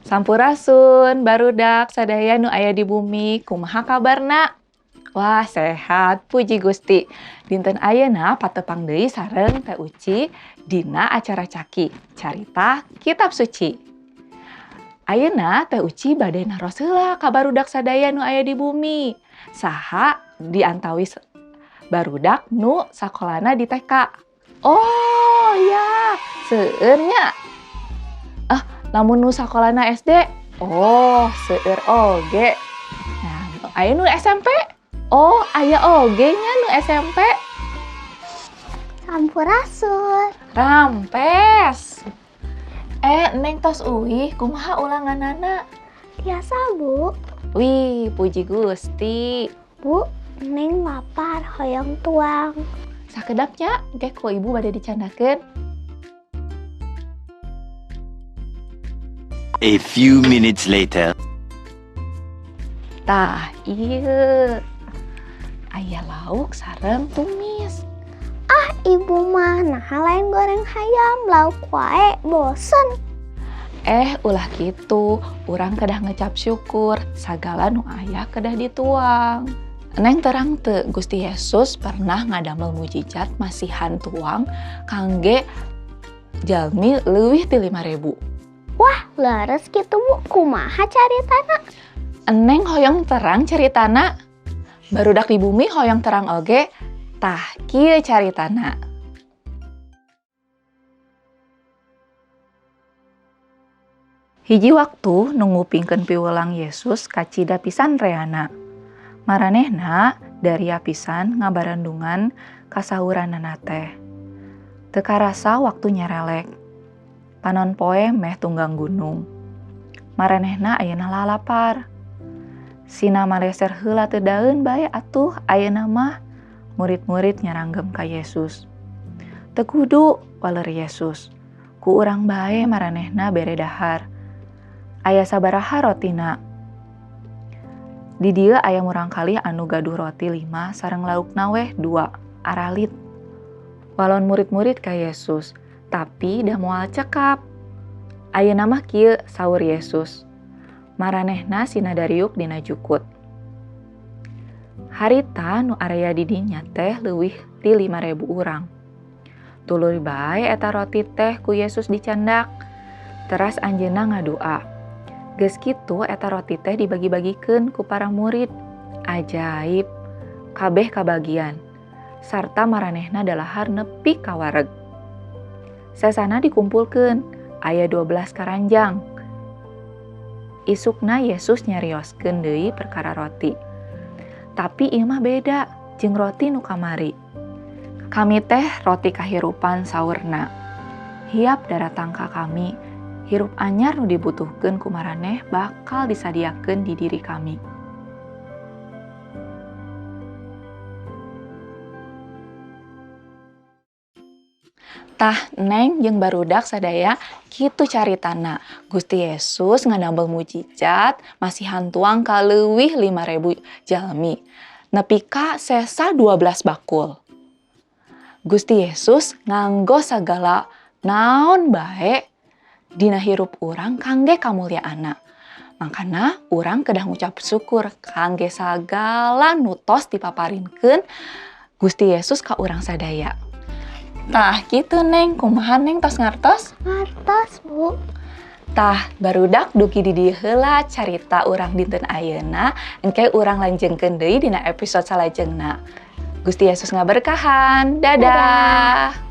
Sampurasun, barudak sadaya nu aya di bumi, kumaha kabarna? Wah, sehat, puji Gusti. Dinten ayeuna patepang deui sareng Teh Uci dina acara Caki, Carita Kitab Suci. Ayeuna Teh Uci bade naros heula ka barudak sadaya nu aya di bumi. Saha di antawis barudak nu sakolana di TK? Oh ya, seueur nya. Ah, lamun nu sakolana SD? Oh, seueur oge. Nah, aya nu SMP? Oh, aya oge nya nu SMP. Sampurasun. Rampes. Eh, Neng tos uih, kumaha ulanganana? Biasa, Bu. Wih, puji Gusti. Bu, Neng lapar, hoyong tuang. Sakedap nya, engke ku ibu bade dicandakeun. A few minutes later. Tah, ieu. Aya lauk sareng tumis. Ah, ibu mah nah lain goreng hayam, lauk wae, bosen. Eh, ulah kitu. Urang kedah ngecap syukur, sagala nu aya kedah dituang. Neng terang teu, Gusti Yesus pernah ngadamel mujizat masihan tuang kangge jalmi leuwih ti 5.000. Wah, leres kitu, Bu. Kumaha caritana? Neng hoyong terang caritana. Barudak di bumi hoyong terang oge. Tah, kieu caritana. Hiji waktu nu ngupingkeun piwulang Yesus kacida pisan reana. Maranehna daria pisan ngabarandungan kasauranana teh. Teu karasa waktu nyerelek. Panon poe meh tunggang gunung. Maranehna ayeuna lalapar. Sina maleser heula teu daeun bae atuh ayeuna mah murid-murid nyaranggem ka Yesus. Teu kudu waler Yesus. Ku urang bae maranehna bere dahar. Aya sabaraha rotina? Di dieu aya murangkalih anu gaduh roti 5 sareng laukna weh 2 aralit. Walon murid-murid ka Yesus, tapi dah moal cekap. Ayeuna mah kieu saur Yesus. Maranehna sina dariuk dina jukut. Harita nu area di dinya teh leuwih ti 5.000 urang. Tuluy bae eta roti teh ku Yesus dicandak. Teras anjeunna ngadua. Geus kitu eta roti teh dibagi-bagikeun ku para murid. Ajaib, kabeh kabagian. Sarta maranehna dalahar nepi ka wareg. Sesana dikumpulkeun, aya 12 karanjang. Isukna Yesus nyarioskeun deui perkara roti. Tapi ieu mah beda jeung roti nu kamari. Kami teh roti kahirupan saurna. Hiap daratang ka kami, hirup anyar nu dibutuhkeun ku maraneh bakal disadiakeun di diri kami. Tah, Neng jeung barudak sadaya kitu caritana. Gusti Yesus ngadamel mujizat masihan tuang ka leuwih 5.000 jalmi. Nepi ka sesa 12 bakul. Gusti Yesus nganggo sagala naon bae dina hirup urang kangge kamulyaanna. Mangkana urang kedah ngucap syukur kangge sagala nu tos dipaparinkeun Gusti Yesus ka urang sadaya. Tah kitu Neng, kumaha Neng tos ngartos? Ngartos, Bu. Tah, barudak dugi di dieu heula carita urang dinten ayeuna, engke urang lanjengkeun deui dina episode salajengna. Gusti Yesus ngaberkahan. Dadah. Dadah.